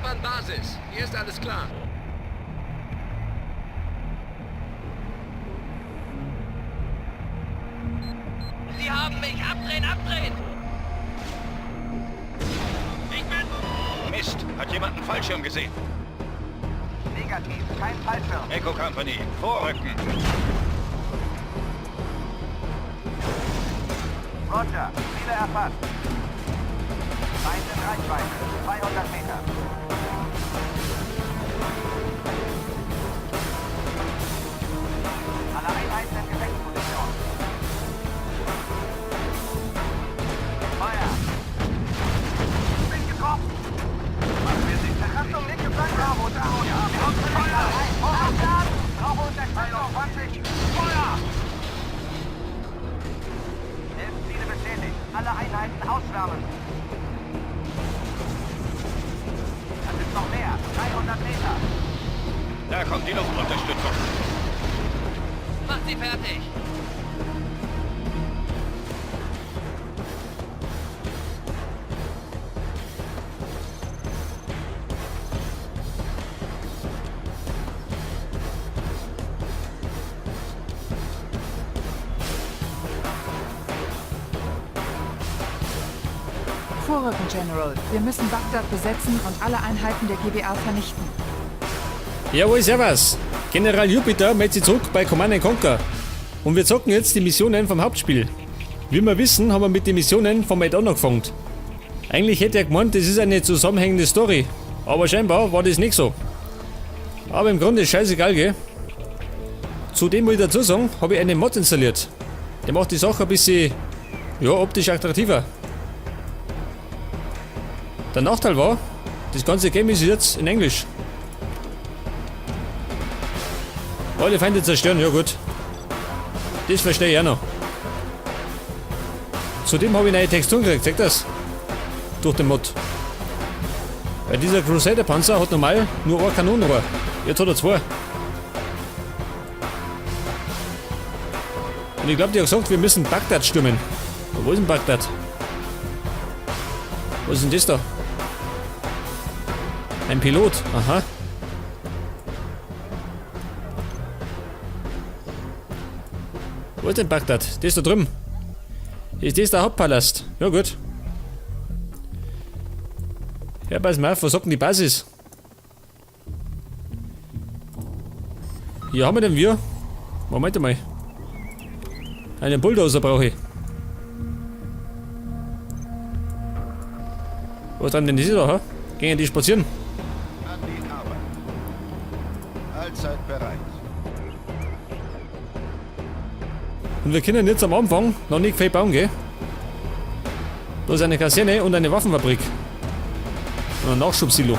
Pepper an Basis. Hier ist alles klar. Sie haben mich! Abdrehen, abdrehen! Ich bin... Mist, hat jemand einen Fallschirm gesehen? Negativ, kein Fallschirm. Echo Company, vorrücken. Roger, Ziele erfasst. Feind in Reichweite, 200 Meter. Alle Einheiten in Gefechtsposition. Feuer! Bin getroffen! Betrachtung linke Flanke! Bravo, down! Ja, Feuer! Vorrang! Brauche Unterstützung! 20! Feuer! 11 Ziele bestätigt. Alle Einheiten auswärmen. Das ist noch mehr. 300 Meter. Da kommt die Luftunterstützung. Macht sie fertig! Vorrücken, General. Wir müssen Bagdad besetzen und alle Einheiten der GBA vernichten. Jawohl, servus. General Jupiter meldet sich zurück bei Command & Conquer. Und wir zocken jetzt die Missionen vom Hauptspiel. Wie wir wissen, haben wir mit den Missionen vom Add-on angefangen. Eigentlich hätte er gemeint, das ist eine zusammenhängende Story. Aber scheinbar war das nicht so. Aber im Grunde ist scheißegal, gell? Zudem muss ich dazu sagen, habe ich einen Mod installiert. Der macht die Sache ein bisschen, ja, optisch attraktiver. Der Nachteil war, das ganze Game ist jetzt in Englisch. Alle Feinde zerstören, ja gut. Das verstehe ich auch noch. Zudem habe ich neue Texturen gekriegt, zeigt das? Durch den Mod. Weil dieser Crusader-Panzer hat normal nur ein Kanonenrohr. Jetzt hat er zwei. Und ich glaub, die hat gesagt, wir müssen Bagdad stürmen. Aber wo ist denn Bagdad? Was ist denn das da? Ein Pilot, aha. Wo ist denn Bagdad? Das ist da drüben. Ist das der Hauptpalast? Ja gut. Ja, pass mal auf, was sagt denn die Basis? Hier haben wir denn wir? Moment mal. Einen Bulldozer brauche ich. Was treiben denn die da, hä? Gehen die spazieren? An die Arbeit. Allzeit bereit. Und wir können jetzt am Anfang noch nicht viel bauen, gell? Bloß eine Kaserne und eine Waffenfabrik. Und ein Nachschubsilo.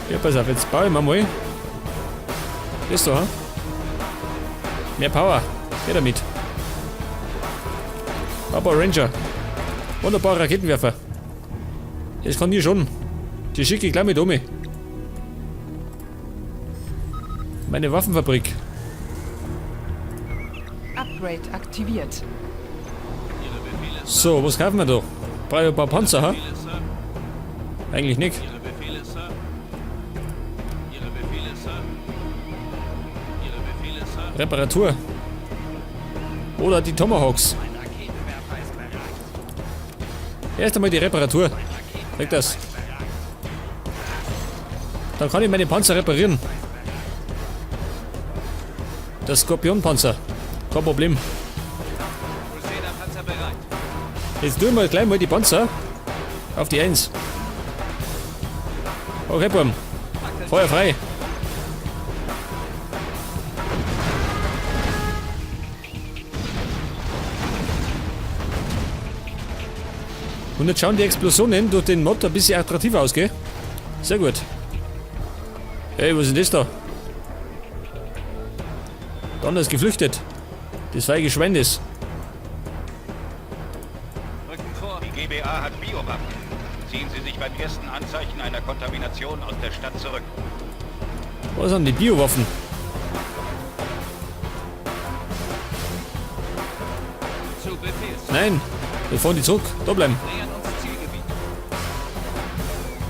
Ja, pass auf, jetzt baue ich mir mal. Das da, hä? Mehr Power. Geh damit. Papa Ranger. Wunderbarer Raketenwerfer. Das kann ich schon. Die schicke ich gleich mit um. Meine Waffenfabrik. Upgrade aktiviert. So, was kaufen wir da? Brauche ich ein paar Panzer, ha? Eigentlich nicht. Reparatur. Oder die Tomahawks. Erst einmal die Reparatur. Sag das. Dann kann ich meine Panzer reparieren. Der Skorpionpanzer. Kein Problem. Jetzt tun wir gleich mal die Panzer auf die 1. Okay, Burm. Feuer frei. Und jetzt schauen die Explosionen durch den Mod ein bisschen attraktiver aus, gell? Sehr gut. Hey, was ist denn das da? Dann ist geflüchtet. Das feige Schwein ist. Rücken vor. Die GBA hat Biowaffen. Ziehen Sie sich beim ersten Anzeichen einer Kontamination aus der Stadt zurück. Was sind die Biowaffen? Zu Befehl. Nein, wir fahren die zurück. Da bleiben. Nähern uns Zielgebiet.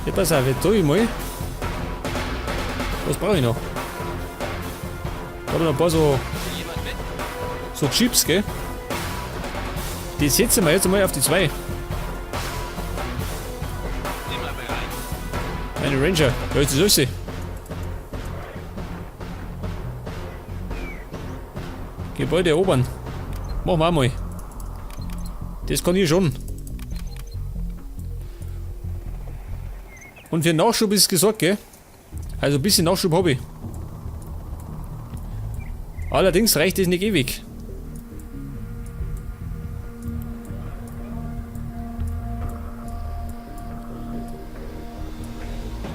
Ja, pass auf, jetzt tu ich mal. Was brauche ich noch? Da habe ich noch ein paar so, Jemand mit? so Chips, gell? Die setzen wir jetzt mal auf die 2. Immer bereit. Meine Ranger. Ja, ist das alles? Gebäude erobern. Machen wir auch mal. Das kann ich schon. Und für Nachschub ist gesorgt, gell? Also ein bisschen Nachschub habe ich. Allerdings reicht es nicht ewig.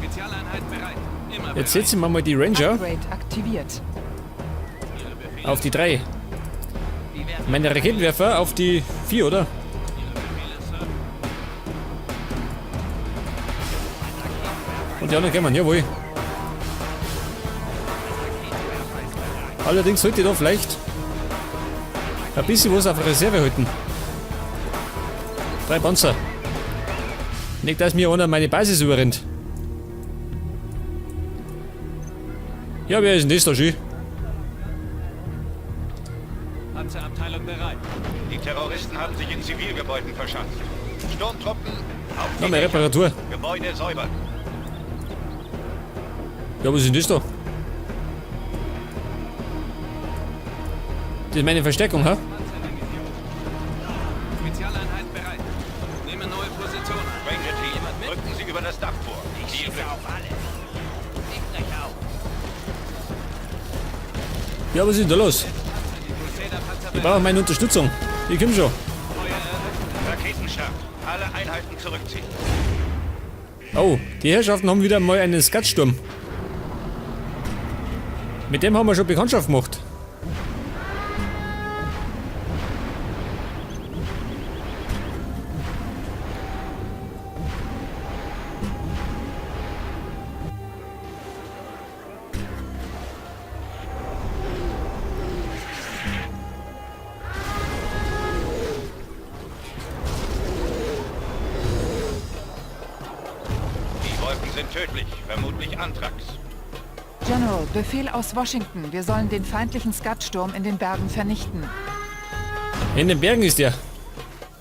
Spezialeinheit bereit. Immer Jetzt bereit. setzen wir mal die Ranger Upgrade aktiviert. Ihre Befehle, auf die 3. Wie wär's? Meine Raketenwerfer auf die 4, oder? Ihre Befehle, Sir. Und die anderen kommen, jawohl. Allerdings sollte ich da vielleicht ein bisschen was auf Reserve halten. 3 Panzer. Nicht, dass mir einer meine Basis überrennt. Ja, wer ist denn das da schön? Panzerabteilung bereit. Die Terroristen haben sich in Zivilgebäuden verschanzt. Sturmtruppen auf die Noch mehr Dächer. Reparatur. Gebäude säubern. Ja, was ist denn das da? Das ist meine Verstärkung, ha? Panzerdivision. Spezialeinheit bereit. Nehme neue Position ein. Ranger Team, Jemand mit? rücken Sie über das Dach vor. Ich Viel schieße Glück. auf alle. Ich breche auf. Ja, was ist denn da los? Die Crusader-Panzer Ich bereit. brauche meine Unterstützung. Ich komm schon. Feuer eröffnet. Raketenstart. Alle Einheiten zurückziehen. Oh, die Herrschaften haben wieder mal einen Skatsturm. Mit dem haben wir schon Bekanntschaft gemacht. Die Wolken sind tödlich, vermutlich Anthrax. General, Befehl aus Washington. Wir sollen den feindlichen Skat-Sturm in den Bergen vernichten. In den Bergen ist der.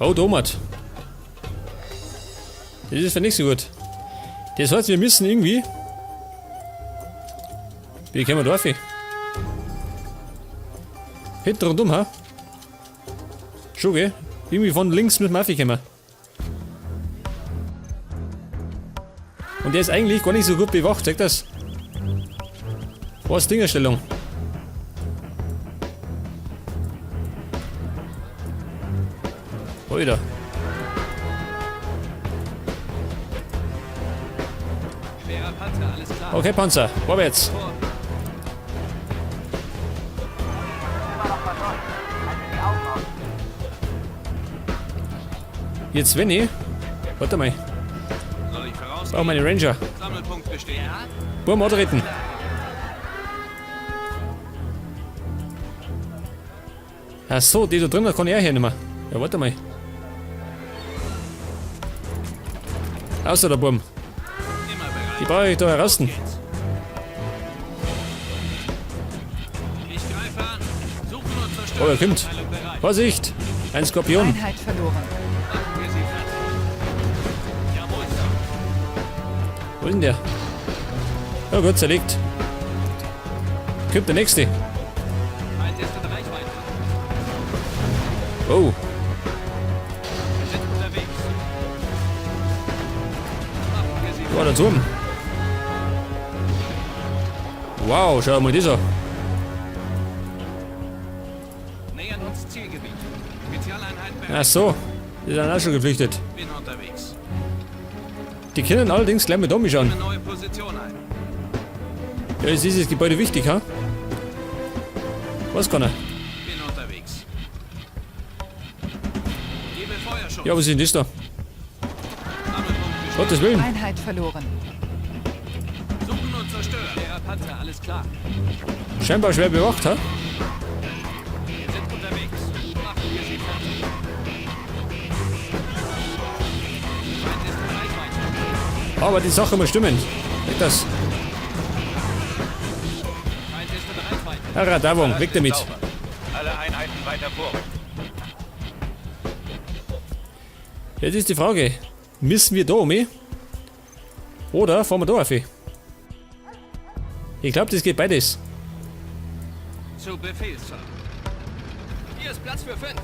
Oh, Domat. Das ist für nicht so gut. Das heißt, wir müssen irgendwie... Wie kommen wir da rauf? Hinten rundum, ha? Schon, gell? Irgendwie von links müssen wir raufkommen. Und der ist eigentlich gar nicht so gut bewacht, zeigt das? Was Dingerstellung? Alter. Schwerer Panzer, alles klar. Okay, Panzer, vorwärts. Vor. Immer noch verfolgt. Haltet die Augen offen. Jetzt, wenn ich. Warte mal. Soll ich voraus? Brauche meine Ranger. Sammelpunkt besteht. Ja? Burm antreten. Ach so, die da drin, da kann er hier nicht mehr. Ja, warte mal. Außer der Burm. Immer bereit. Die brauche ich da heraus. Geht's. Ich greife an. Suchen und zerstören. Oh, er kommt. Abteilung bereit. Vorsicht! Ein Skorpion. Einheit verloren. Machen wir sie fertig. Jawohl, Sir. Wo ist denn der? Ja gut, zerlegt. Kommt der nächste. Feind ist in Reichweite. Oh, Wir sind unterwegs. Machen wir sie da war der Turm. Wow, schau mal das an. Nähern uns Zielgebiet. Spezialeinheit bereit. Ach so, die sind auch schon geflüchtet. Bin unterwegs. Die können allerdings gleich mit um mich schauen. Nehme neue Position ein. Ja, ist dieses Gebäude wichtig, ha? Was kann er? Bin unterwegs. Gebe Feuerschutz. Ja, was ist denn das da? Sammelpunkt bestätigt. Gottes Willen. Einheit verloren. Suchen und zerstören. Schwerer Panzer, alles klar. Scheinbar schwer bewacht, ha? Wir sind unterwegs. Machen wir sie fertig. Feind ist in Reichweite. Aber die Sache muss stimmen. Weg das. Feind ist in Reichweite. Ja, Radarwong, weg damit. Sauber. Alle Einheiten weiter vorrücken. Jetzt ist die Frage, müssen wir da um? Oder fahren wir da auf? Ich glaube, das geht beides. Zu Befehl, Sir. Hier ist Platz für 5.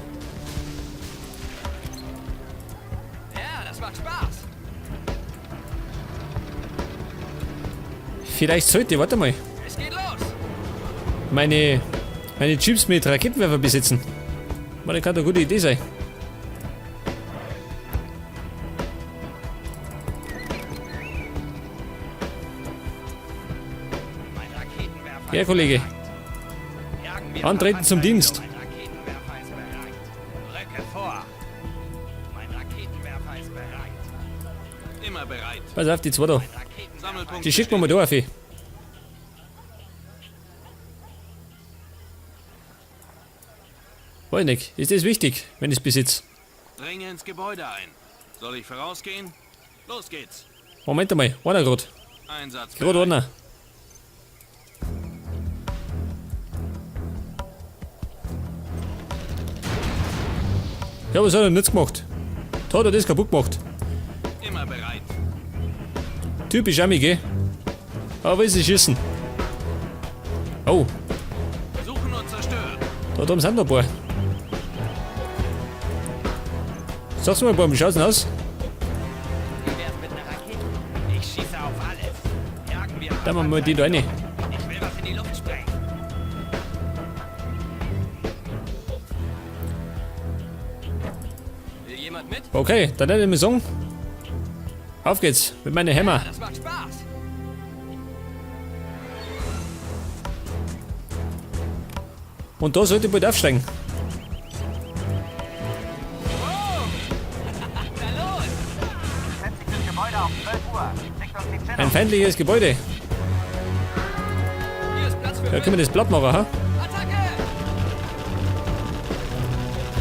Ja, das macht Spaß. Vielleicht sollte, warte mal, Es geht los. meine Jeeps mit Raketenwerfer besitzen. Das kann eine gute Idee sein. Mein Raketenwerfer Ja, ist Kollege. bereit. Jagen wir Antreten zum Dienst. Mein Raketenwerfer ist bereit. Rücke vor. Mein Raketenwerfer ist bereit. Immer bereit. Pass auf, die zwei da. Raketenwerfer Sammelpunkt. Die schicken wir mal da auf. Weiß nicht, ist das wichtig, wenn ich es besitze? Dringe ins Gebäude ein. Soll ich vorausgehen? Los geht's. Moment einmal, einer grad. Einsatz. Gerade bereit. einer. Ja, was hat er denn jetzt gemacht? Da hat er das kaputt gemacht. Immer bereit. Typisch Ami, gell? Aber ist sie schießen. Oh, Suchen und zerstören. da oben sind noch ein paar. Sag's mal, wie schaut's denn aus? Wie wär's mit einer Rakete? Ich schieße auf alles. Jagen wir. Da machen wir mal die da rein. Ich will was in die Luft sprengen. Will jemand mit? Okay, dann hätte ich mal sagen. Auf geht's mit meinen Hämmer. Das macht Spaß. Und da sollte ich bald aufsteigen. Na los. Befestigtes Gebäude auf 12 Uhr. Schickt uns die Ein Channel. feindliches Gebäude. Hier ist Platz für Da 5. können wir das platt machen, ha? Attacke!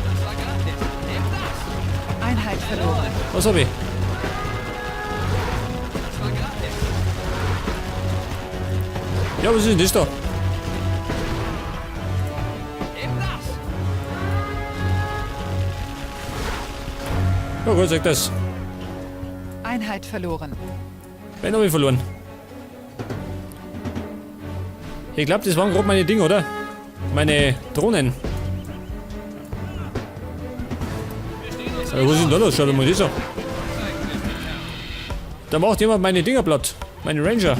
Das war gratis. Nehmt das. Einheit verloren. Was hab ich? Das war gratis. Ja, was ist denn das da? Nehmt das. Ja gut, sag das. Einheit verloren. Wen hab ich verloren? Ich glaube, das waren gerade meine Dinge, oder? Meine Drohnen. Wir stehen uns Ja, was ist denn da los? Schau dir mal das an. Da macht jemand meine Dinger platt. Meine Ranger.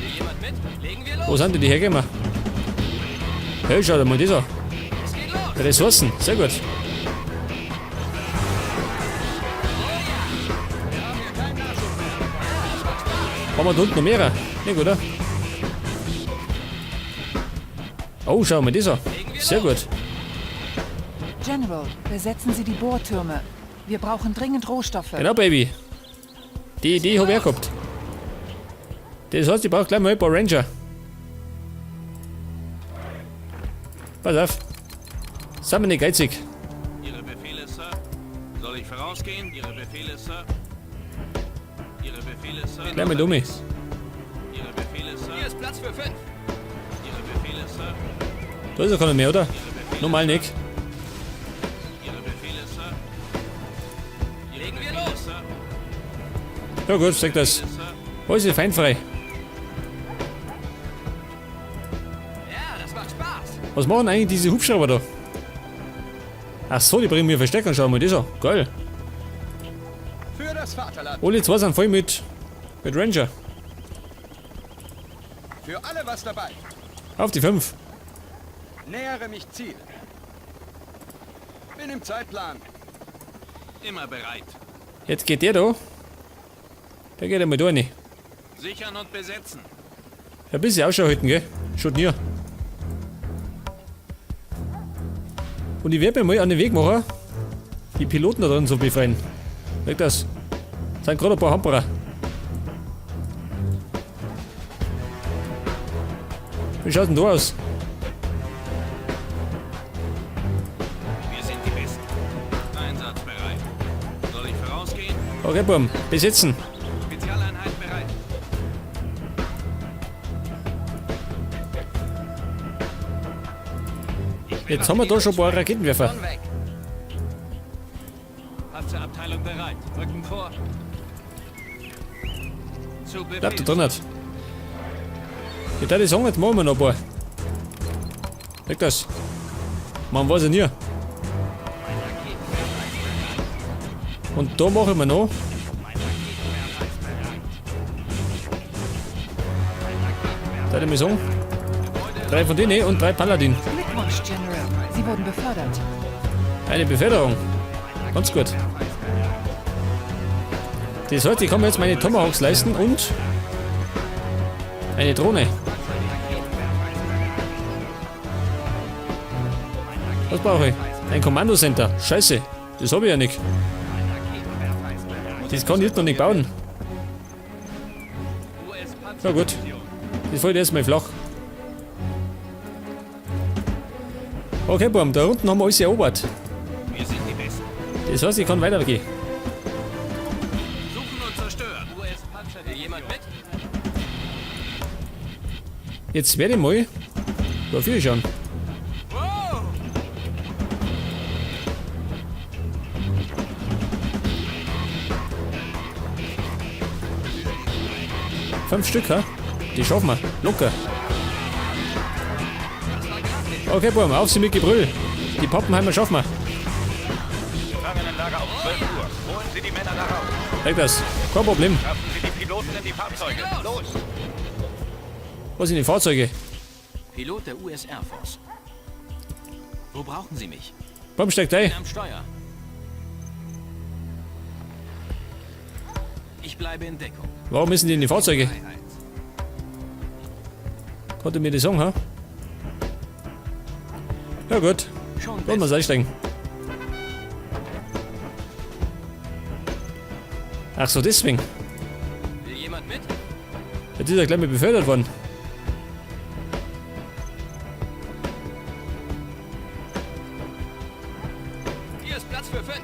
Will jemand mit? Legen wir los. Wo sind denn die hergekommen? Hey, schau dir mal das an. Es geht los. Ressourcen, sehr gut. Haben wir da unten noch mehrere? Nicht, oder? Oh, schau mal das an. Sehr gut. General, besetzen Sie die Bohrtürme. Wir brauchen dringend Rohstoffe. Genau, Baby. Die Idee habe ich auch gehabt. Das heißt, ich brauche gleich mal ein paar Ranger. Pass auf. Sind wir nicht geizig. Ihre Befehle, Sir. Soll ich vorausgehen? Ihre Befehle, Sir. Ihre Befehle, Sir. Gleich mal dumme. Ihre Befehle, Sir. Hier ist Platz für 5. Ihre Befehle, Sir. Da ist ja keiner mehr, oder? Normal nicht. Ihre Befehle, Sir. Ihre Legen wir Befehle, los. Sir. Ja gut, sag das. Sir. Alles ist feindfrei. Ja, das macht Spaß. Was machen eigentlich diese Hubschrauber da? Ach so, die bringen mir Verstärkung. Schau mal das an. Geil. Für das Vaterland. Alle zwei sind voll mit Ranger. Für alle was dabei. Auf die 5. Nähere mich Ziel. Bin im Zeitplan. Immer bereit. Jetzt geht der da. Der geht einmal da rein. Sichern und besetzen. Ein bisschen Ausschau halten, gell? Schaut nie. Und ich werde mir mal an den Weg machen, die Piloten da drin zu befreien. Merkt das? Sind gerade ein paar Hamperer. Wie schaut denn da aus? Okay, Burm, besetzen. Spezialeinheit bereit. Jetzt haben wir da schon ein paar Raketenwerfer. Schon weg. Panzerabteilung bereit. Rücken vor. Zu Befehl. Bleibt da drin nicht. Ich würde sagen, jetzt machen wir noch ein paar. Weg das. Man weiß ja nie. Und da mache ich mir noch. Da würde ich mal sagen, 3 von denen und 3 Paladin. Glückwunsch, General. Sie wurden befördert. Eine Beförderung. Ganz gut. Das heißt, ich kann mir jetzt meine Tomahawks leisten und eine Drohne. Was brauche ich? Ein Kommandocenter. Scheiße, das habe ich ja nicht. Das kann ich jetzt noch nicht bauen. Na gut. Das fällt erstmal flach. Okay, Burm, da unten haben wir alles erobert. Wir sind die Besten. Das heißt, ich kann weitergehen. Suchen und zerstören. US-Panzer. Will jemand mit? Jetzt werde ich mal dafür schauen. Wow! Fünf Stück, ha? Die schaffen wir. Locker. Okay, Burm, auf sie mit Gebrüll. Die Pappenheimer schaffen wir. Gefangenenlager auf 12 Uhr. Holen Sie die Männer da raus. Weg das. Kein Problem. Schaffen Sie die Piloten in die Fahrzeuge. Los! Was sind die Fahrzeuge? Pilot der US Air Force. Wo brauchen Sie mich? Burm, steigt ein. Bin am Steuer. Ich bleibe in Deckung. Warum müssen die in die Fahrzeuge? Konnte mir das sagen, ha? Ja gut, Schon wollen wir einsteigen. Ach so, deswegen. Will jemand mit? Jetzt ist er gleich mal befördert worden. Hier ist Platz für 5.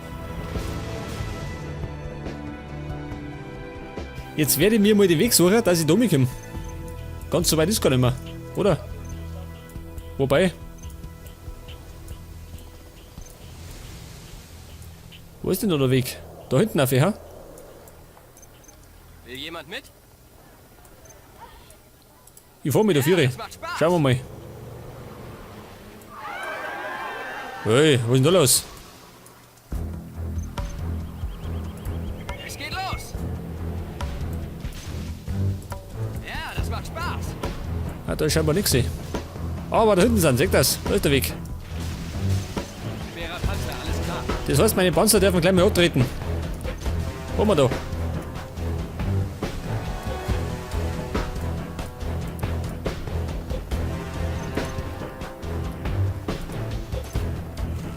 Jetzt werde ich mir mal den Weg suchen, dass ich da mitkomme. Ganz so weit ist gar nicht mehr, oder? Wobei. Wo ist denn da der Weg? Da hinten auf, ha? Will jemand mit? Ich fahr mit der Viere. Das macht Spaß. Schauen wir mal. Hey, was ist denn da los? Es geht los. Ja, das macht Spaß. Ah, da ist scheinbar nichts. Aber da hinten sind, seht das? Da ist der Weg. Schwerer Panzer, alles klar. Das heißt, meine Panzer dürfen gleich mal antreten. Wo wir da?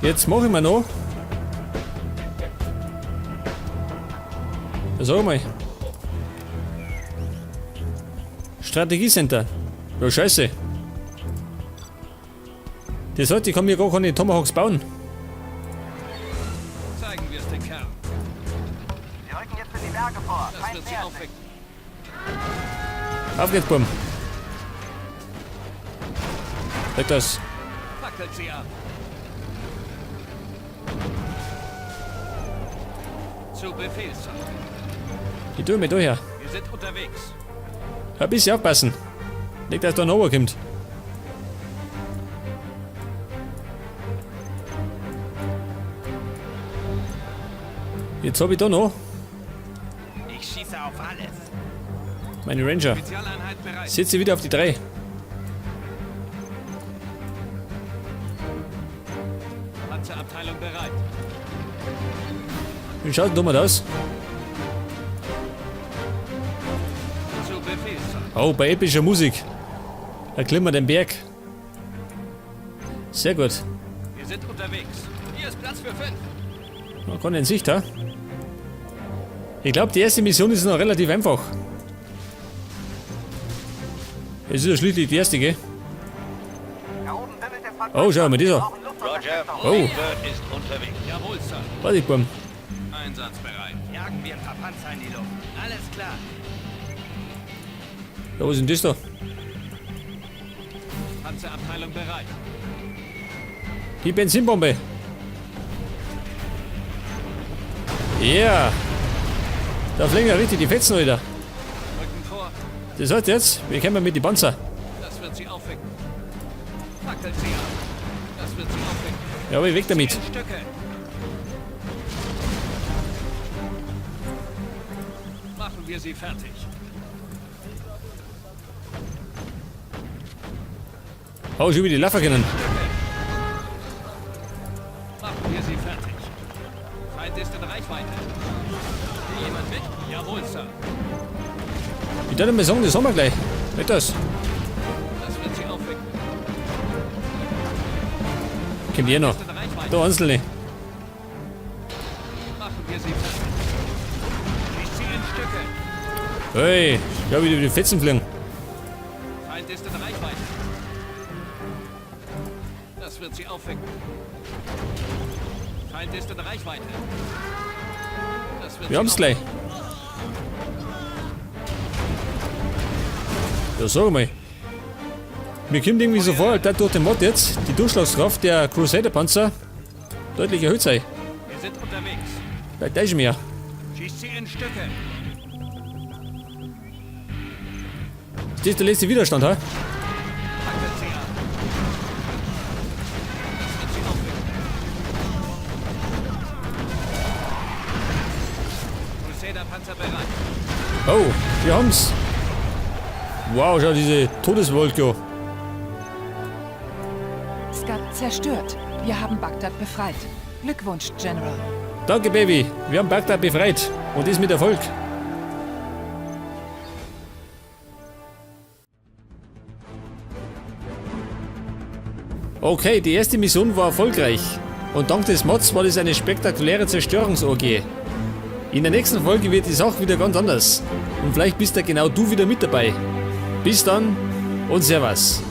Jetzt mache ich mir noch. Sag mal. Strategiecenter. Ja, scheiße. Das heißt, ich kann mir gar keine Tomahawks bauen. Zeigen wir es den Kerl. Wir rücken jetzt in die Berge vor. Das wird sie aufwecken. Auf geht's, Burm. Weg das. Fackelt sie ab. Zu Befehl, Sir. Ich tue mir da her. Wir sind unterwegs. Ein bisschen aufpassen. Nicht, dass da ein Ober kommt. Jetzt hab ich da noch Ich schieße auf alles. meine Ranger. Spezialeinheit bereit. Setze wieder auf die 3. Panzerabteilung bereit. Wie schaut denn da mal aus? Zu Befehl, Sir. Oh, bei epischer Musik. Erklimmen wir den Berg. Sehr gut. Wir sind unterwegs. Hier ist Platz für 5. Man kann in Sicht, ha? Ich glaube, die erste Mission ist noch relativ einfach. Es ist ja schließlich die erste, gell? Da oben wimmelt es von Oh, schau mal, dieser. Roger, Oh. Bird ist unterwegs. Jawohl, Sir. Warte, Burm. Einsatzbereit. Jagen wir ein paar Panzer in die Luft. Alles klar. Ja, was ist denn das da? Panzerabteilung bereit. Die Benzinbombe. Ja. Yeah. Da fliegen ja richtig die Fetzen, Alter. Rücken vor. Das heißt jetzt, wir kommen mit die Panzer. Das wird sie aufwecken. Fackelt sie ab. Das wird sie aufwecken. Ja, aber weg damit. In Stücke. Machen wir sie fertig. Hau schon wieder die Laffer können. Machen wir sie fertig. Feind ist in Reichweite. Will jemand mit? Jawohl, Sir. Ich darf mal sagen, das haben wir gleich. Nicht das. Das wird sie aufwecken. Kommt hier noch. Ist in Reichweite. Da einzelne. Machen wir sie fertig. Schießt sie in Stücke. Hey, ja, wieder die Fetzen fliegen. Feind ist in Reichweite. Das wird sie aufwecken. Feind ist in Reichweite. Das wird Wir sie haben's gleich. Ja, sag mal. Mir kommt irgendwie so vor, als da durch den Mod jetzt die Durchschlagskraft der Crusader-Panzer deutlich erhöht sei. Wir sind unterwegs. Vielleicht täusche ich mich ja. Schießt sie in Stücke. Ist das der letzte Widerstand, ha? Fackelt sie ab. Das wird sie aufwecken. Crusader-Panzer bereit. Oh, wir haben's. Wow, schau diese Todeswolke. Scud zerstört. Wir haben Bagdad befreit. Glückwunsch, General. Danke, Baby. Wir haben Bagdad befreit. Und das mit Erfolg. Okay, die erste Mission war erfolgreich. Und dank des Mods war das eine spektakuläre Zerstörungsorgie. In der nächsten Folge wird die Sache wieder ganz anders. Und vielleicht bist da genau du wieder mit dabei. Bis dann und Servus.